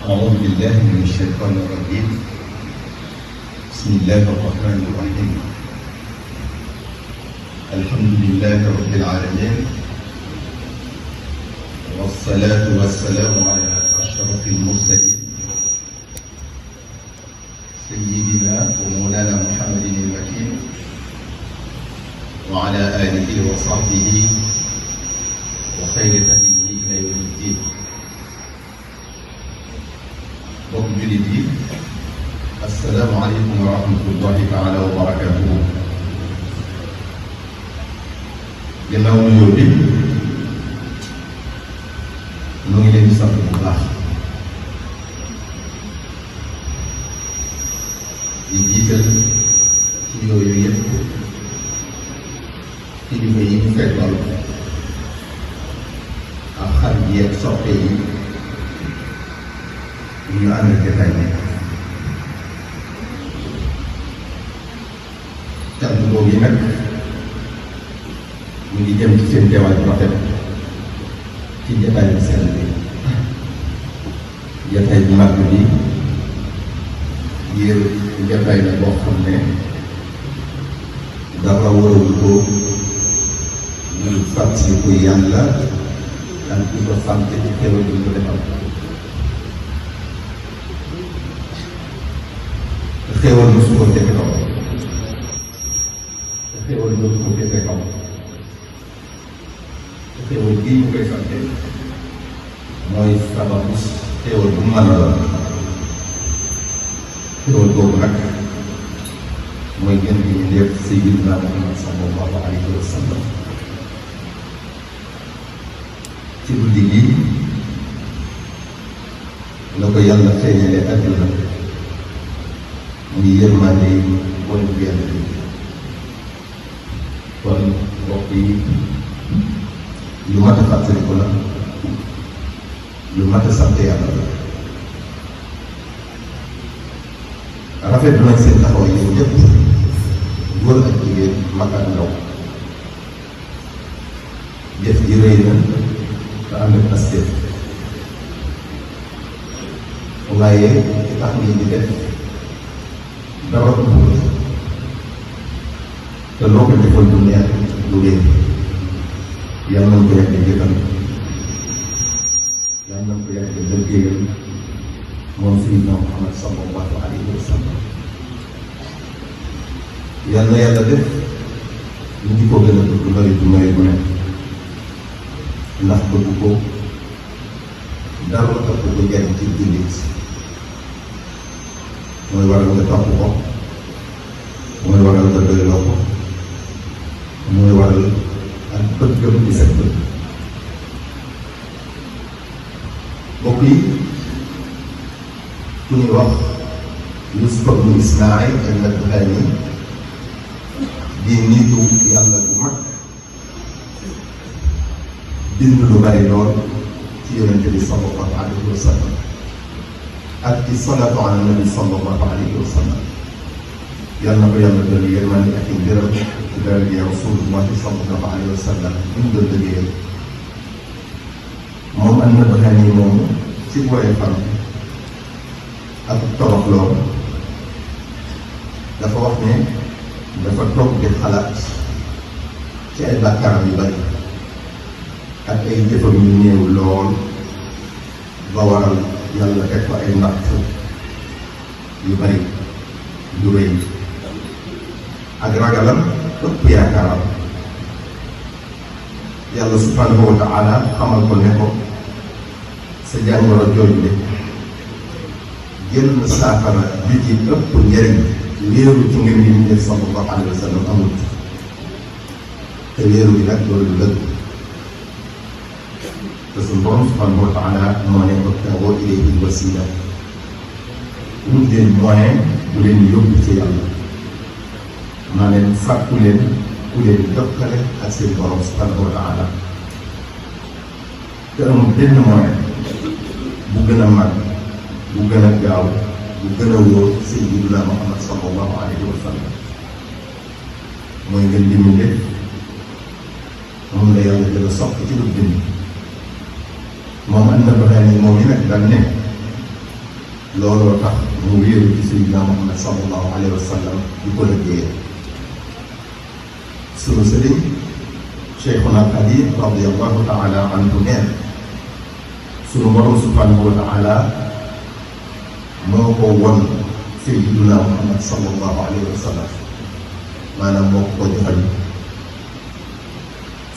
أعوذ بالله من الشيطان الرجيم. بسم الله الرحمن الرحيم. الحمد لله رب العالمين، والصلاة والسلام على أشرف المرسلين سيدنا ومولانا محمد المكين وعلى آله وصحبه وخير هديه إلى يوم الدين. mbokk jullit yi, assalaamu aleykum wa rahmatullahi taala wa barakatuhu. ginnaaw nuyoo bi ñu ngi leen di sant bu baax di jiital ci yooyu yëpp kilifa yi ñu fekkoon ak xarit yi ak soppe yi ñu ànd ak jotaay bi. cant boobu yi nag mu ngi jëm ci seen teewaay bu rafet ci jotaay bu sell bi, jotaay bu mag bi ngir jotaay la boo xam ne dara waral ko ñu fàttaliku yàlla ak di ko sant ci xéwal bi ko defal. xéwal mosu ko féete kaw te xéwal mosu ko féete kaw te xéwal bii ñu koy sante mooy sababu xéwal bu mën a doon. xéwal boobu nag mooy gën gi ñu lépp Sayyidina Muhammad sallallahu alayhi wa sallam. ci guddi gi la ko yàlla feeñale àdduna muy yërmande yi wala bu yàlla bi. kon mbokk yi, lu mat a fàttaliku la, lu mat a sant yàlla la. rafetlu nañ seen taxawaay yéen ñëpp, góor ak jigéen, mag ak ndaw. jëf ji rëy na te ànd ak aspect waaye tax ngeen di def dara ëpp te loo ko defal du neex du leen. yàlla nañ ko yàgg jëkkal, yàlla nañ ko yàgg liggéeyal moom Sayyidina Muhammad sallallahu alayhi wa sallam. yàlla na yàlla def ñu di ko gën a bëgg nawet bu nawet bu nekk, ndax bëgg ko dara ëpp ko jariñ ci jullit. mooy waral nga topp ko, mooy waral nga doyloo ko, mooy waral ak bëggam di sa bëgg. mbokk yi, ku ñuy wax Yuusuf ibnu Ismaayil an-Nabhaani di nitu yàlla bu mag, bind lu bari lool ci yonente bi sallallahu alayhi wa sallam ak ci salaatu ala nabi sallallahu alayhi wa sallam. yàlla na ko yàlla doon yërmande ak i ngërëm ci daraja Rasulullahi sallallahu alayhi wa sallam ñu doon liggéeyal. moom an-Nabhaani moomu ci woye fan ak toroxloo dafa wax ne dafa toog di xalaat ci ay bàkkaaram yu bari ak ay jëfam yu néew lool ba waral yàlla teg ko ay natt yu bari yu rëy ak ragalam ëpp yaakaaram. yàlla subhanahu wa taala xamal ko ne ko sa jàngoro jooju de jël na saafara bi ci ëpp njëriñ wéeru ci ngir ngi ñu sallallahu alayhi wa sallam amul te wéeru bi nag loolu lëg te suñu borom subhanahu wa taala moo ne wabtaghu ilayhi l-wasiila wut leen moyen bu leen yóbbu ci yàlla. maa leen fàttu leen ku leen jokkale ak seen borom subhanahu wa taala. te amul benn moyen bu gën a mag, bu gën a gaaw, bu gën a wóor Sayyidina Muhammad sallallahu alayhi wa sallam. mooy nga dimbali moom la yàlla jël sopp ci lu bind moom an-Nabhani moom yi nag daan ne looloo tax mu wéeru ci Sayyidina Muhammad sallallahu alayhi wa sallam di ko liggéeyee sunu sëriñ Cheikhuna Xadim radiyallahu taala anhu neen sunu borom subhanahu wa taala moo ko won Sayyidina Muhammad sallallahu alayhi wa sallam maanaam moo ko joxal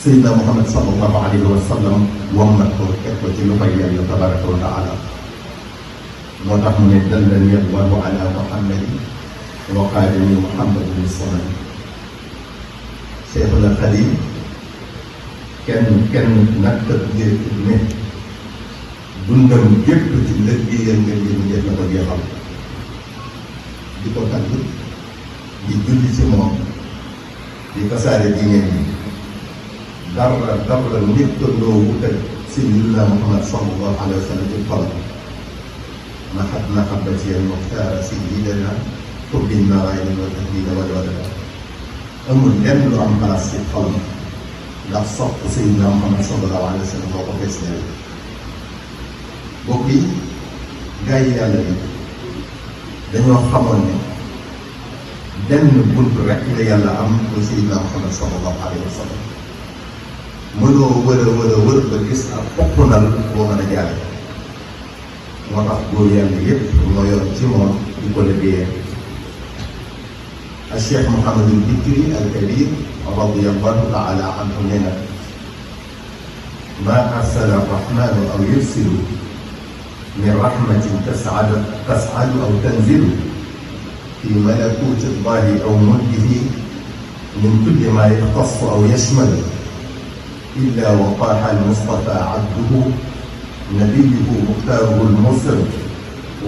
Sayyidina Muhammad sallallahu alayhi wa sallam wommat ko teg ko ci loxoy Yàlla tabaraka wa taala moo tax mu ne dallani Allahu ala Muhammadin wa qaadani Muhammadun sunan Cheikhul Xadim kenn nag ngir ne dundam gépp ci liggéeyal ngeen di mu def la ko jeexal di ko tagg di julli ci moom di tasaare diine bi dara nit loo wutal Sayyidina Muhammad sallallahu alayhi wa sallam ci xol naxat yéen muxtaar sayyidina turbin naraay wa tahdina wala amul lenn lu am place ci xol ndax sopp Sayyidina Muhammad sallallahu alayhi wa sallam moo ko fees neel bokk yi gaa yi yàlla bi dañoo xamoon ne benn bunt rek la yàlla am ko Sayyidina Muhammad sallallahu alayhi wa sallam mënoo wër ba gis ak pokkunal boo mën a jaare moo tax góor yàlla yépp moo yor ci moom di ko liggéeyee al Cheikh Mouhamadul Bikri al Kabir radiyallahu taala anhu nee na maa arsala rahmanu aw yursilu min rahmatin tas'adu aw tanzilu fi malakuti llahi aw mulkihi min kulli ma yaxtassu aw yashmalu illa waqaaha al-Mustafa abduhu nabiyuhu muxtaaruhu al-mursal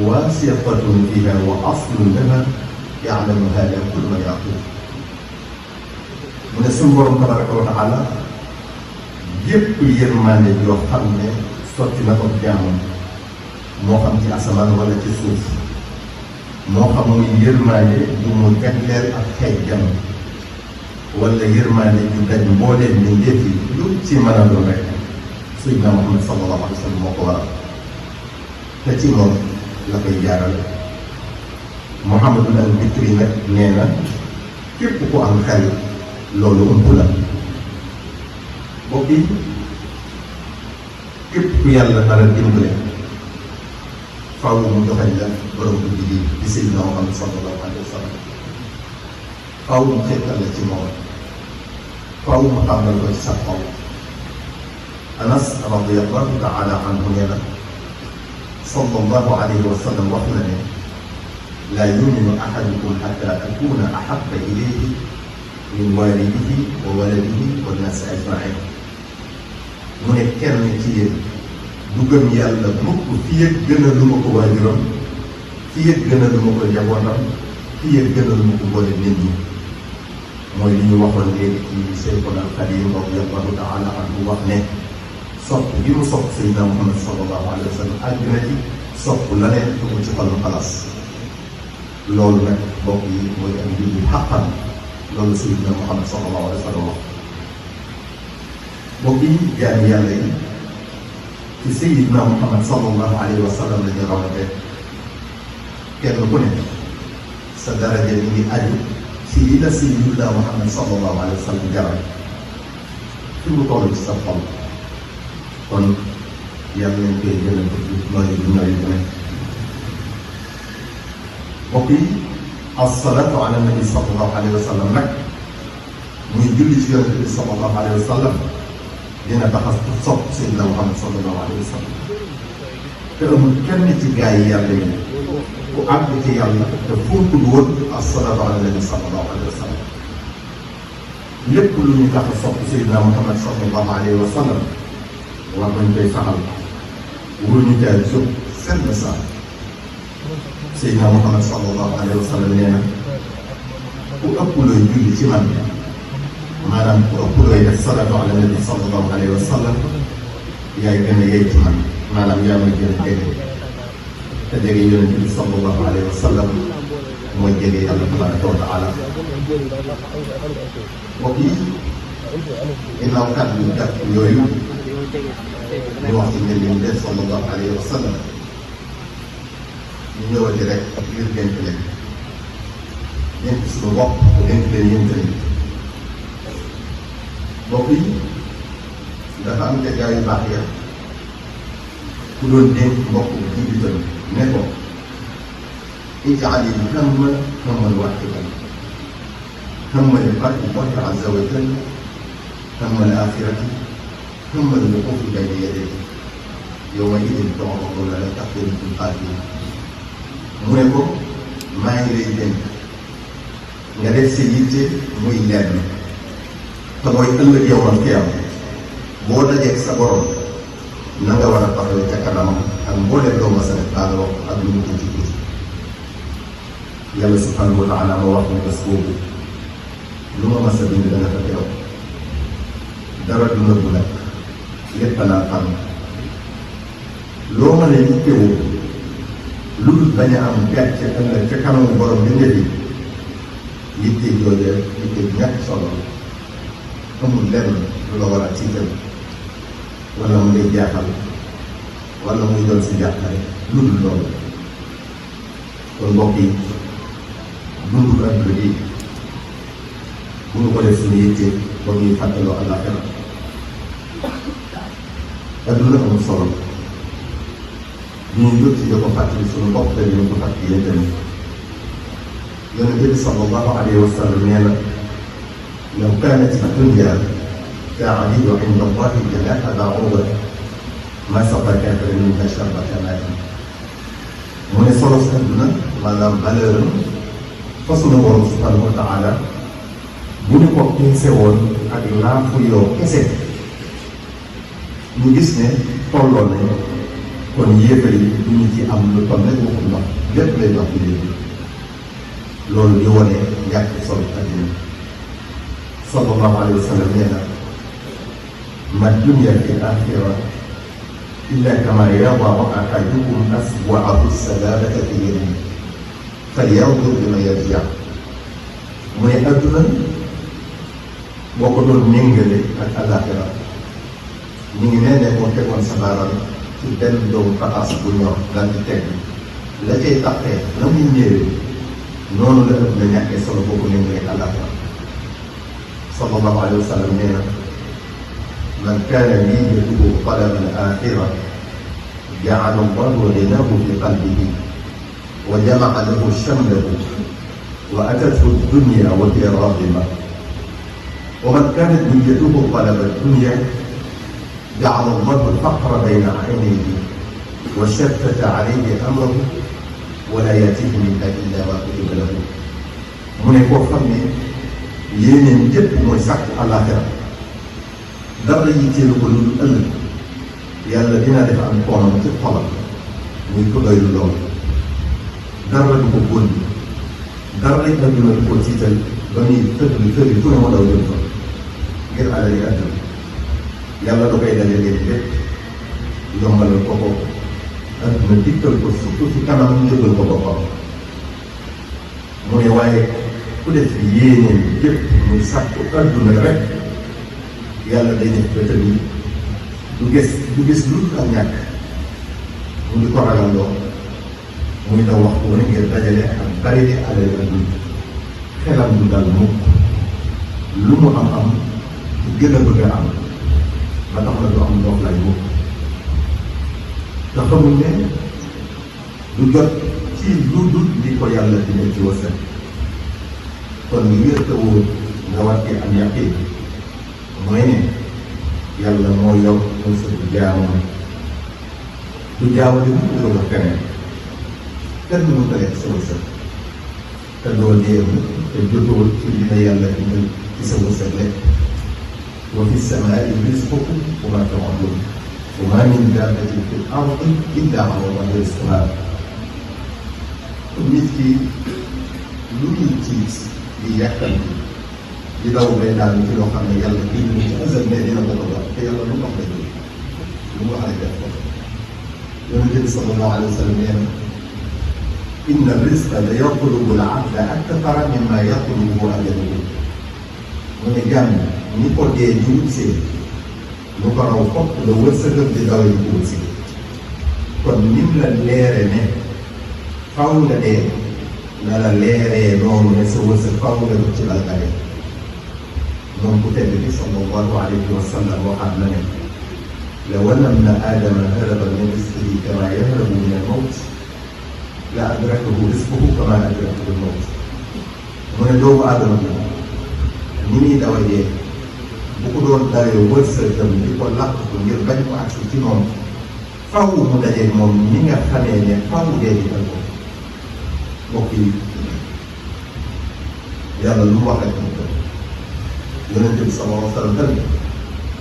waasiqatun fiha wa aslun laha ya'lamu hada kullu man yaqul mu ne suñu borom tabaraka wa taala yépp yërmande yoo xam ne sotti na ko jaamam moo xam ci asamaan wala ci suuf moo xam muy yërmande bu mu jagleel ak xeet jam wala yërmande ju daj mbooleem ni ndéef yi lu ci mën a doon rek Sayyidina Muhammad sallallahu alayhi wa sallam moo ko waral te ci moom la koy jaarale Muhammadul al-Bikri nag nee na képp ku am xel loolu ëmp la bokk yi képp ku yàlla nar a dimbale faaw mu joxañ la borom bu di Sayyidina Muhammad sallallahu alayhi wa sallam faaw mu xeetal la ci moom faaw mu tàmbal ko ci sa xol Anas radiyallahu taala anhu nee na sallallahu alayhi wa sallam wax na ne laa yuminu ahadukum hatta akuna ahabba ilayhi min walidihi wa waladihi wa naasi ajmain mu ne kenn ci yéen du gëm yàlla mukk fi yëg gën a lu ma ko waajuram fi yëg gën a lu ma ko njabootam fi yëg gën a lu ma ko boole nit ñi mooy li ñu waxoon léegi ci Cheikhul Xadim radiyallahu taala anhu wax ne sopp bi mu sopp Sayyidina Muhammad sallallahu alayhi wa sallam àgg na ci sopp la ne du ko ci xolu xalaas loolu nag mbokk yi mooy am julli xaqan loolu Sayyidina Muhammad sallallahu alayhi wa sallam wax mbokk yi jaami yàlla yi ci Sayyidina Muhammad sallallahu alayhi wa sallam la ñu rawante kenn ku ne sa daraja mi ngi aju ci li la Sayyidina Muhammad sallallahu alayhi wa sallam jaral fi mu toll ci sa xol kon yàlla nañ koy gën a bëgg nooy bu nooy bu nekk mbokk yi as-salaatu ala nabi sallallahu alayhi wa sallam nag muy julli ci yonent bi sallallahu alayhi wa sallam dina tax a sopp Sayyidina Muhammad sallallahu alayhi wa sallam te amul kenn ci gaa yi yàlla yi ku àgg ci yàlla te fonkul woon as-salaatu ala nabi sallallahu alayhi wa sallam lépp lu ñu tax a sopp Sayyidina Muhammad sallallahu alayhi wa sallam war nañ koy saxal wóor ñu jaay jóg seen message Seydina Muhammad sallallahu alayhi wa sallam nee na ku ëpp looy julli ci man maanaam ku ëpp looy def salaatu ala nabi sallallahu alayhi wa sallam yaay gën a yey ci man maanaam yaa may gën a jege te jege yonent bi sallallahu alayhi wa sallam mooy jege yàlla tabaraka wa taala mbokk yi ginnaaw kàddu yu gàtt yooyu ñu wax ci ngeen leen def sallallahu alayhi wa sallam ñu ñëwati rek ak ngir dénk leen dénk suñu bopp dénk leen yéen tamit mbokk yi dafa am te gaa yu baax ya ku doon dénk mbokk jullitam ne ko ij'al al-hamma hamman waahidan hamma liqaa'i llaahi azza wa jalla hamma al-aaxirati hamma al-wuquufi bayna yadayhi yawma'idin tu'raduuna laa taxzan al-qaafiluun mu ne ko maa ngi lay dénk nga def sa yitte muy lenn te mooy ëllëg yawmal qiyaama boo dajeeg sa borom na nga war a taxawee ca kanamam ak mbooleem doomu sa def daal wax ak lu mu tuuti tuuti yàlla subhanahu wa taala ma wax ne bés boobu lu ma mas a bind dana fa teew dara du nëbbu nag lépp naa xam loo mën a yittewoo lu dul bañ a am gàcce ëllëg ca kanamu borom bi nga fi yitte jooju yitte ñàkk solo amul lenn lu la war a tiital wala mu lay jaaxal wala muy doon si jàppale lu dul loolu kon mbokk yi dundu àdduna bi bu ñu ko def suñu yitte ba ñuy fàttaloo àllaaxira àdduna amul solo ñu jóg ci da ko fàttali suñu bopp te dina ko fàttali yéen tamit yonent bi sallallahu alayhi wa sallam nee na law kaanat ad-dunya ta'dilu 'inda Allahi janaaha ba'uudah maa saqaa kaafiran minhaa sharbata maa'in mu ne solo si àdduna maanaam valeur fa sunu borom subhanahu wa taala bu ñu ko pincé woon ak laafu yoo kese ñu gis ne tolloo nañ kon yéefar yi du ñu ci am lu toll rek waxul ndox lépp lay dox ci léegi loolu di wane ñàkk solo àddina sallallahu alayhi wa sallam nee na ma dunya fi l-aaxira illa kama yada'u ahadukum asbu'ahu as-sababata fi yadihi falyanzur biman yarji' mu ne adduna boo ko doon méngale ak àllaaxira ñu ngi nee ne moo tegoon sa baaraam ci benn doomu pataas bu ñor daal di teg la cay taxee la muy ñëwee noonu la adduna ñàkkee solo boo ko méngale ak àllaaxira sallallahu alayhi wa sallam nee na man kaana niyyatuhu talaba al-aaxira ja'ala Allahu ghinahu fi qalbihi wa jama'a lahu shamlahu wa atathu ad-dunya wa hiya raghima wa man kaanat niyyatuhu talaba ad-dunya ja'ala Allahu al-faqra bayna 'aynayhi wa shattata 'alayhi amrahu wa laa ya'tiihi minhaa illaa maa kutiba lahu mu ne koo xam ne yéeneen jëpp mooy sàkku àllaaxira dara yitteelu ko lu dul ëllëg yàlla dina def am koomam ci xolam muy ko doylu lool dara du ko góon dara it adduna du ko tiital ba muy tëdd kër yi fu ne mu daw jëm fa ngir alal yi adduna yàlla da koy dalee leen lépp yombalal ko ko adduna dikkal ko surtout ci kanam njëgal ko boppam mu ne waaye ku def yéeneen jëpp muy sàkku adduna rek yàlla day def bëtëm yi du gis lu ak ñàkk mu di ko ragalloo muy daw waxtu wane ngir dajale ak bari di alal adduna xelam du dal mukk lu mu am gën a bëgg a am ba tax na du am ndox lay mukk te xamul ne du jot ci lu dul li ko yàlla dina ci wërsëg kon li wér te wóor nga war ci am yaqin mooy ne yàlla moo yor wërsëgu jaamam du jaawale bu ko jox keneen kenn mënu ko lekk sa wërsëg te doo dee te jotoo ci li la yàlla indil ci sa wërsëg lekk wa fi samaa'i rizqukum wa maa tu'aduun wa maa min daabbatin fil ardi illaa 'alaa Allaahi rizquhaa nit ki lu muy tiit di yàqal di daw bay daal ci loo xam ne yàlla kii ñu ci azal ne dina ko ko wax te yàlla lu wax la jóge lu mu wax rek def ko yonent bi sallallahu alayhi wa sallam nee na inna rizqa la yatlubu al-'abda akthara mimma yatlubuhu ajaluhu mu ne jàmm ni ko dee di wut see lu ko raw fopp la wërsëgam di daw yi wut si kon nim la leere ne faw nga dee na la leeree noonu ne sa wërsëg faw nga dugg ci balkane moom ku tedd bi sallallahu alayhi wa sallam waxaat na ne law anna ibna aadama haraba min rizqihi kama yahrabu min al-mawt la adrakahu rizquhu kama adrakahu al-mawt mu ne doomu aadama bi ni muy daw a dee bu ko doon dawee wërsëgam di ko làq ko ngir bañ ko agsi ci moom faw mu dajeeg moom ni nga xamee ne faw dee di dal ko mbokk yi yàlla lu mu wax rek mu dëgg yonente bi sallallahu alayhi wa sallam tamit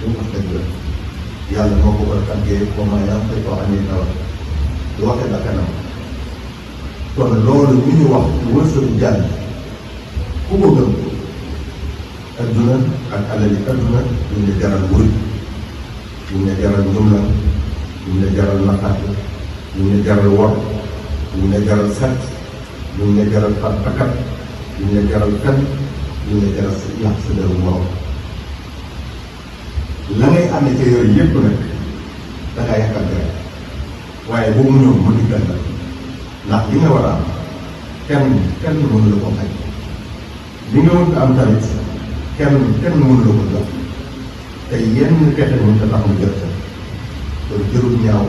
lu mu wax dëgg la yàlla moo ko war a tàggee wa maa yantiqu anil hawa du waxe ba kanam kon loolu bu ñu wax ci wërsëgu jàll ku ko gëm adduna ak alali adduna duñ la jaral wër duñ la jaral njumla duñ la jaral naxaate duñ la jaral wor duñ la jaral sàcc duñ la jaral takkat duñ la jaral fen duñ la jaral sa yàq sa deru morom la ngay amee ca yooyu yëpp nag da ngaa yàqal rek waaye boobu mu ñëw mu dikkal la ndax li nga war a am kenn mënu la ko xaj li nga mën ko am tamit kenn mënu la ko jox te yenn pexe mënu ko tax mu jot sa kon jërul ñaaw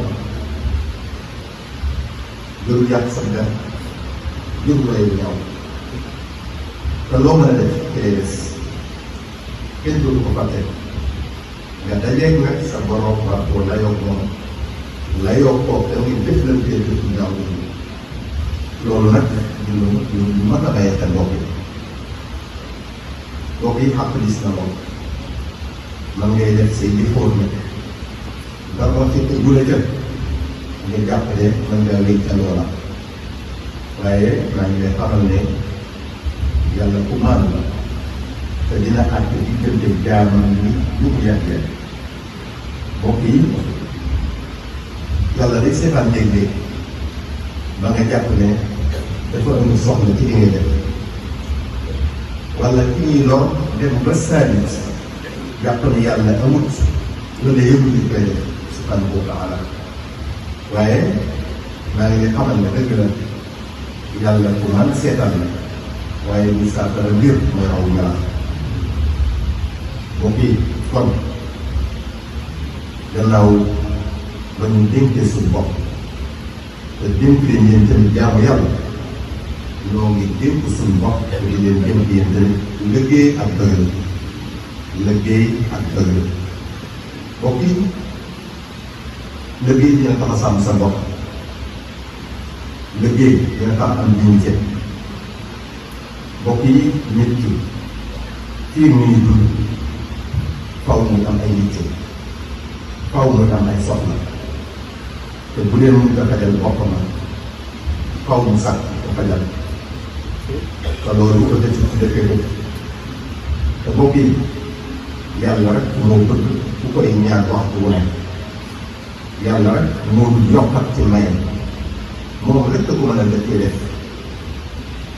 jërul yàq sa der jërul lay ñaaw te loo mën a def ci lay des kenn dootu ko fàtte nga dajeeg nag sa borom war koo layoo moom layoo koo te muy def lan tee dëkk ñaaw loolu nag ñu mën a bàyyi xel mbokk yi xàq dis na moom man ngay def say jëfoon nag nga ko ci bu la jël nga jàpp ne mën ngaa wéy ca loola waaye maa ngi lay xamal ne yàlla ku maanu la te dina àtte diggante jaamam ni lu mu yàgg mbokk yi yàlla day seetaan léeg-léeg ba nga jàpp ne dafa am soxla ci li ngay def wala ki ñuy lor dem ba saalit jàpp ne yàlla amut loolu yëngu li koy def subhanahu wa taala waaye maa ngi leen xamal ne dëgg la yàlla ku mën a seetaan la waaye bu saafara mbir mooy raw melaan mbokk yi kon gannaaw ba ñu dénkee suñu bopp te dénk leen yéen tamit jaamu yàlla ñoo ngi dénk suñu bopp te di leen dénk yéen tamit liggéey ak dëgër liggéey ak dëgër mbokk yi liggéey dina tax a sàmm sa bopp liggéey dina tax am dignité mbokk yi nit ki fii muy dund faw muy am ay yitte faw muy am ay soxla te bu leen mun a fajal boppam faw mu sàkk ko fajal te loolu ko def ci defee ko te mbokk yi yàlla rek moo bëgg ku koy ñaan waxtu wu nekk yàlla rek moo dul yokkat ci mayam moom rek ko mën a dëkkee def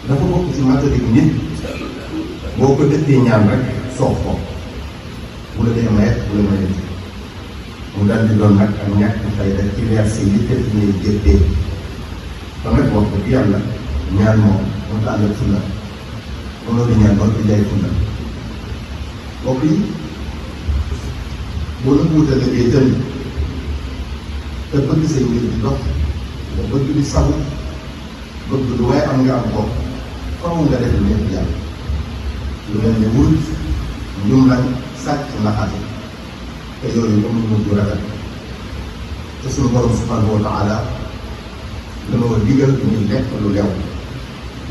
dafa bokk ci matériel nit boo ko dëkkee ñaan rek soof ko bu la dee mayet bu la mayet mu dal di doon nag ak ñàkk fayda ci verset yi te fi ñuy jëppee ba nag wax dëgg yàlla ñaan moom moo tax ànd ak sunna mënoo di ñaan ba di jaay sunna mbokk yi boo la wuute liggéey jënd te bëgg say mbir di dox nga bëgg di sabu bëgg lu waaye am nga am ko faw nga def lu nekk yàlla lu mel ne wut njum lañ sàcc naxaate te yooyu amul mujj rafet te suñu borom subhanahu wa taala danoo digal ñuy lekk lu lew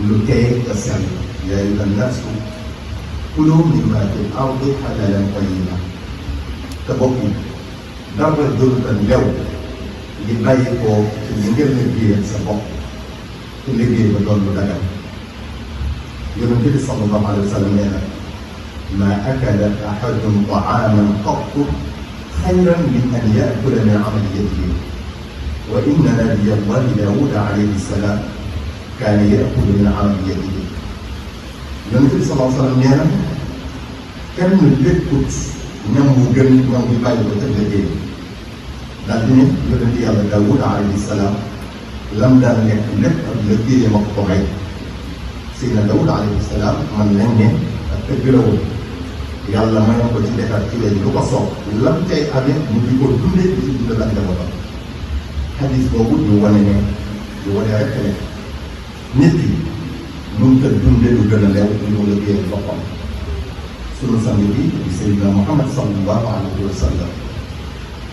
lu tey te sell yaa ayyuhan naasu kulu mimmaa fil ardi halaalan tayyiban te bokk yi dara jëlut a lew li bàyyi koo ci li ngeen liggéeyal sa bopp te liggéey ba doon lu dagal yonent bi sallallahu alayhi wa sallam nee na maa akala ahadun ta'aaman qattu xayran min an yaakula min amali yadihi wa inna nabiyya Allahi Daawuda alayhi salaam kaana yaakulu min amali yadihi yonent bi sallallahu alayhi wa sallam nee na kenn lépput ñam wu gën ñam bi bàyyi ko ca liggéey daal di ne yonent yàlla Daawuda alayhi salaam lam daan lekk lépp ak liggéeyam ak ko may Seydina Daawuda alayhi salaam man nañ ne ak dëgg la woon yàlla mayoon ko ci defar ci leen lu ko soob lam tey amee mu di ko dundee di ci dundal ak njabootam xadis boobu ñu wane ne ñu wane rek ne nit ki mënut a dundee lu gën a leew lu mu liggéeyal boppam sunu sang bi di Seydina Muhammad sallallahu alayhi wa sallam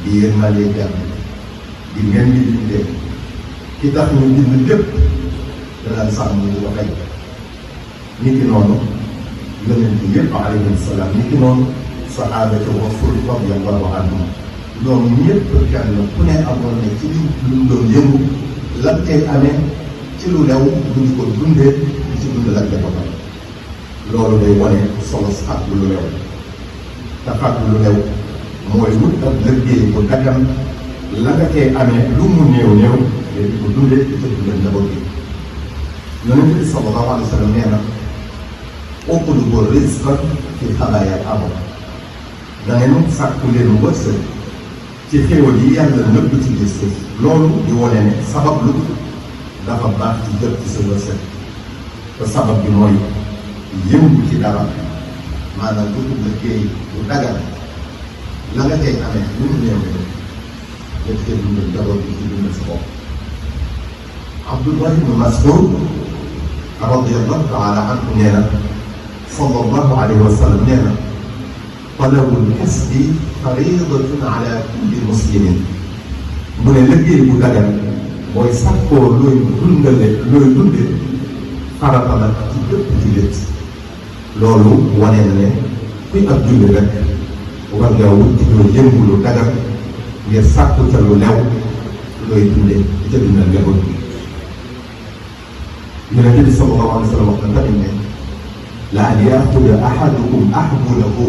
di yërmande jàmm di ngeen di dundee ki tax ñu bind lépp danaan sàmm ñu ko xëy nit ki noonu yonent bi yëpp alayhi salaam nit ki noonu sahaabatu rasul radiyallahu anhum ñoom ñëpp kenn ku ne amoon na ci lu mu doon yëngu lan tey amee ci lu lew lu ñu ko dundee di ci dundal ak njabootam loolu day wane solo fàggu lu lew te fàggu lu lew mooy wut ak liggéey bu dagan la nga tey amee lu mu néew néew mais di ko dundee di ko dundal njaboot bi yonent bi sallallahu alayhi wa sallam nee na utlubu rizqa fi xabaaya al-ard da ngeen sàkku leen wërsëg ci xéwal yi yàlla nëbb ci biir suuf loolu di wane ne sabab lu dafa baax ci jot ci sa wërsëg te sabab bi mooy yëngu ci dara maanaam dugub liggéey bu dagal la nga tey amee lu mu néew ne def ci dundal njaboot bi ci dundal sa bopp Abdullah ibn Mas'ud radiyallahu taala anhu nee na sallallahu alayhi wa sallam nee na talabul kasbi faridatun ala kulli muslimin mu ne liggéey bu dagal mooy sàkkoo looy dundale looy dunde farata la ci bépp jullit loolu wane na ne kuy ab jullit rek war nga wut ci looy yëngu lu dagal ngir sàkku ca lu lew looy dunde di ca dundal njaboot bi Yonent bi sallallahu alayhi wa sallam wax na tamit ne la an yaxuda ahadukum ahbulahu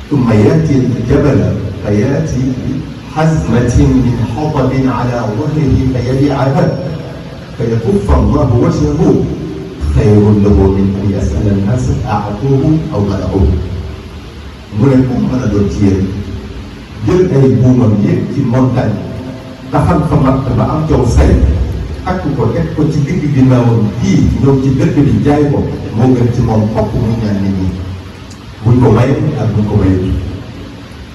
thumma yati al-jabala fa yati hazmatin min hatabin ala dhahrihi fa yabi'aha fa yakuffa Allahu wajhahu xayrun lahu min an yas'ala an-naasa a'tuuhu aw mana'uuhu mu ne ku mën a doon ci yéen jël ay buumam yéeg ci montagne taxal fa matt ba am caw say ak ko teg ko ci digg ginnaawam bii ñëw ci dëkk bi jaay ko moo gën ci moom fokk mu ñaan nit ñi buñ ko may ak buñ ko mayut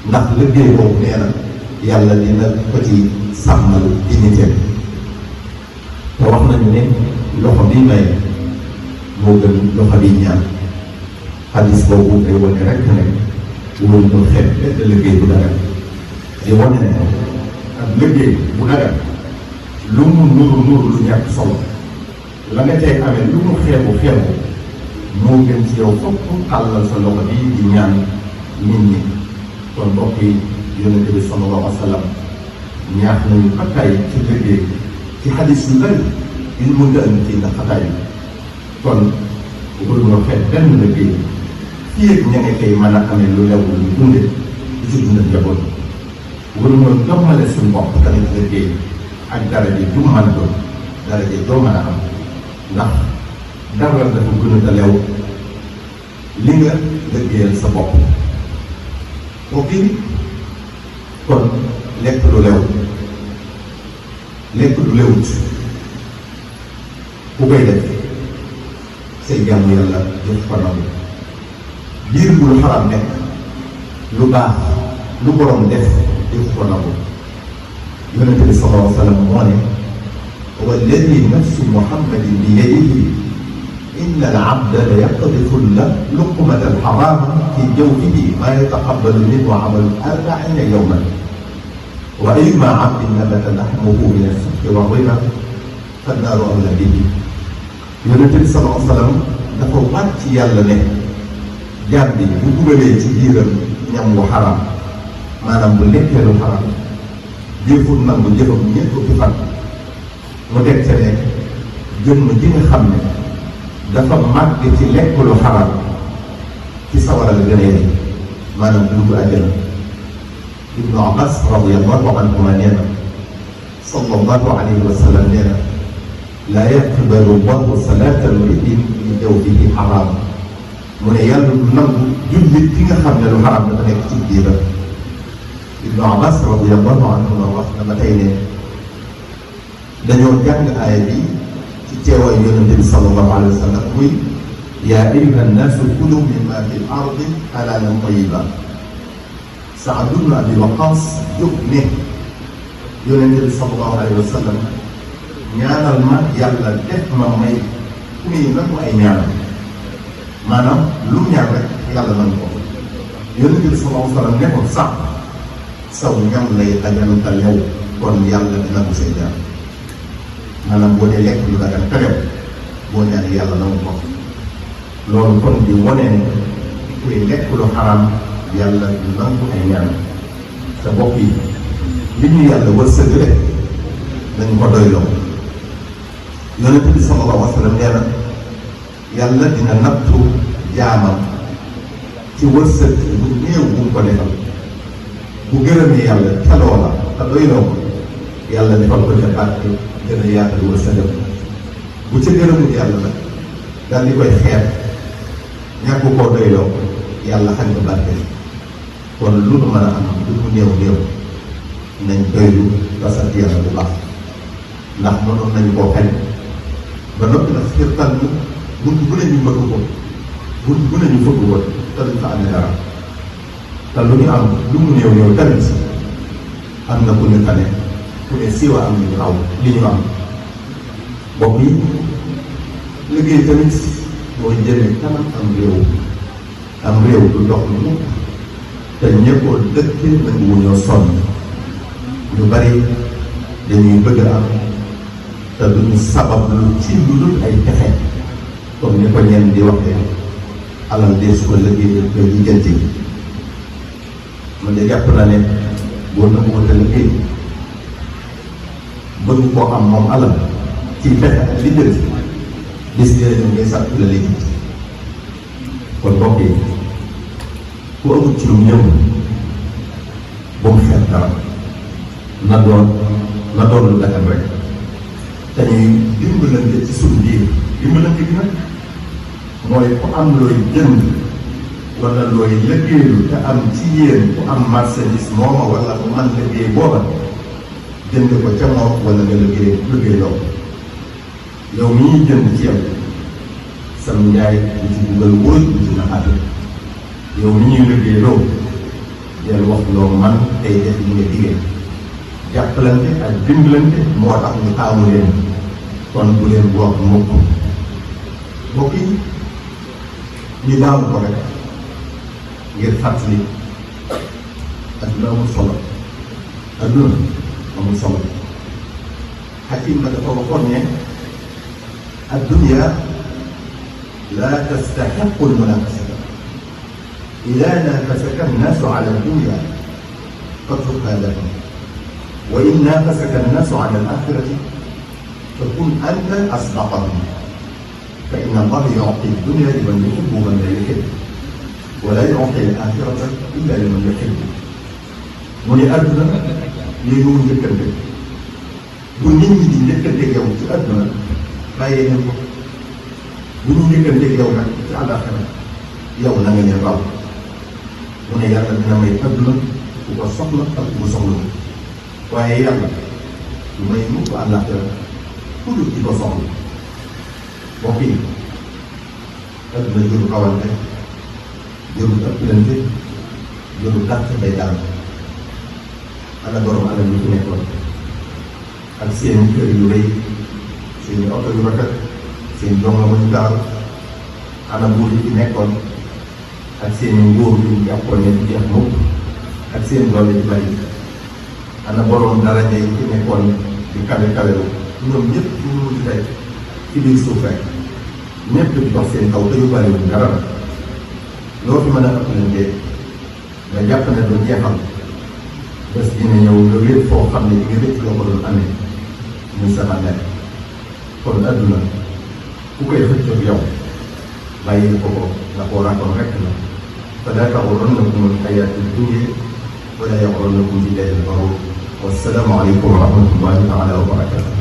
ndax liggéey boobu nee na yàlla dina ko ci sàmmal dignité te wax nañu ne loxo bi may moo gën loxo bi ñaan xadis boobu day wane rek ne wóolu ñu xeet benn liggéey bu dagal di wane ne ak liggéey bu dagal lu mu nuru lu ñàkk solo la nga tey amee lu mu xeebu moo gën ci yow fokk tàllal sa loxo bii di ñaan nit ñi kon mbokk yi yonente bi sallallahu alayhi wa sallam ñaax nañu xattaay ci liggéey ci xadis yu bëri yu mën nga indi ci ndax xattaay bi kon bëgg ñoo xeet benn liggéey fii ak ña nga koy mën a amee lu lew lu dunde di ci dundal njaboot bëgg ñoo jommale suñu bopp tamit liggéey ak daraja ju mën a doon daraja joo mën a am ndax dara dafa gën a lew li nga liggéeyal sa bopp mbokk yi kon lekk lu lew lekk lu lewut ku koy def say jàmm yàlla jëf ko nangu biir bu lu xaram nekk lu baax lu borom def jëf ko nangu yonente bi sallallahu alayhi wa sallam moo ne walladi nafsu muhammadin bi yadihi inna al-abda la yaqdifu luqmata al-harama fi jawfihi ma yataqabbalu minhu amalu 40 yawman wa ayyuma abdin nabata lahmuhu min as-sidqi wa riba fan-naaru awlaa bihi yonente bi sallallahu alayhi wa sallam dafa waat ci yàlla ne jaam bi bu dugalee ci biiram ñam wu xaram maanaam bu lekkee lu xaram jëful nangu jëfam ñett fukki fan mu teg ca ne jëmm ji nga xam ne dafa màgg ci lekk lu xaram ci sawara la gën a yey maanaam dugg àjjana Ibnu Abbas radiyallahu anhuma nee na sallallahu alayhi wa sallam nee na laa yaqbalu llahu salaata mri'in min jawfihi xaraam mu ne yàlla du nangu jullit ki nga xam ne lu xaram dafa nekk ci biiram. Ibnu Abbas radiyallahu anhuma wax na ba tey ne dañoo jàng aaya bi ci teewaay yonente bi sallallahu alayhi wa sallam muy yaa ayyuha nnaasu kulu mimma fi l-ardi halaalan tayyiban. Saad ibn Abi Waqaas jóg ne yonente bi sallallahu alayhi wa sallam ñaanal ma yàlla def ma may ku muy nangu ay ñaanal, maanaam lu mu ñaan rek yàlla nangu ko. yonente bi sallallahu alayhi wa sallam ne ko sax saw ñam lay dagantal yow kon yàlla dina ko say ñaan, maanaam boo dee lekk lu dagan terew boo ñaanee yàlla nangu ko. loolu kon di wane ne kuy lekk lu xaraam yàlla du nangu ay ñaan. te mbokk yi li ñu yàlla wërsëgale nañ ko doyloo. yonent bi sallallahu alayhi wa sallam nee na yàlla dina nattu jaamam ci wërsëg bu néew bu mu ko defal, bu gërëmee yàlla ca loola te doyloo ko yàlla defal ko ca barke gën a yaatal wërsëgam. bu ca gërëmul yàlla nag daal di koy xeeb ñàkk koo doyloo yàlla xañ ko barke. kon lu nu mën a am lu mu néew néew nañ doylu ba sant yàlla bu baax, ndax mënoon nañu koo xañ ba noppi nag xirtal ñu bunt bu ne ñu mbëgg ko, bunt bu ne ñu fëgg ko te duñ fa amee dara. te lu ñu am lu mu néew néew tamit am na ku ñu tane, ku ne siiwa am li ñu raw li ñu am. bopp yi liggéey tamit mooy jëme kanam am réew du dox lu mukk te ñëppoo dëkkee nañ wuñoo sonn. ñu bari dañuy bëgg am te duñu sabab lu ci lu dul ay pexe, comme ni ko ñenn di waxee alal dee su ko liggéey koy lijjanti. man de jàpp naa ne boo nangu te liggéey bëgg koo am moom alal ci pexe ak lijjanti bis dee ñu ngay sàkk la lijjanti. kon mbokk yi ku amul ci lu mu ñëw ba mu xeet dara na doon lu dagan rek te ñuy dimbalante ci suñu biir. dimbalante gi nag mooy ku am looy jënd wala looy liggéeylu te am ci yéen ku am marchandise mooma wala ku man liggéey booba jënd ko ca moom wala nga liggéey loo yow mi ñuy jënd ci yow sam njaay du ci dugal wóor du ci naxaate. yow mi ñuy liggéey loo del wax loo man tey def li nga diggee. jàppalante ak dimbalante moo tax ñu taamu leen, kon bu leen wax mukk. mbokk yi ñu baamu ko rek ngir fàttali adduna amul solo. adduna amul solo. Hakim ba dafa waxoon ne addunya la tastaxiqu almunafasata ida nafasaka annaasu ala addunya fatruka lahum wa in naafasaka annaasu ala al-aaxirati fakun anta asdaqahum fa inna allaha yu'ti ad-dunya liman yuhibbu wa man laa yuhibbu wa laa yu'ti al-aaxirata illa liman yuhibbu. mu ne adduna lii mu njëkkante bu nit ñi di njëkkanteeg yow ci adduna bàyyee leen ko, bu ñu njëkkanteeg yow nag ci àllaaxira yow na nga leen raw. mu ne yàlla dina may adduna ku ko soxla ak ku ko soxla, waaye yàlla du may mukk àllaaxira ku dul ci ko soxla. mbokk yi adduna jëru xawante, jëru ëppilante, jëru dàq bay daal. ana borom alal yi fi nekkoon ak seen kër yu rëy, seen oto yu rafet, seen dongo ba ñu daal. ana buur yi fi nekkoon ak seen nguur yu jàppoon ne jeex mukk ak seen doole yu bari. ana borom daraja yi fi nekkoon di kawe kawewu, ñoom ñëpp ñu mujj tey ci biir suuf rek ñëpp di dox seen kaw te yu bari wuñ dara. loo fi mën a ëppalante nga jàpp ne du jeexal, bés dina ñëw nga wéet foo xam ne di nga rëcc loo ko doon amee muy sama nekk. kon adduna ku koy xëccoog yow bàyyi ko nga koo ràkkoon rek la. fa laa taxurrannakum al-hayaatu ad-dunya wa laa yaxurrannakum billaahi al-gharuur. wassalaamu aleykum wa rahmatullaahi taala wa barakaatuh.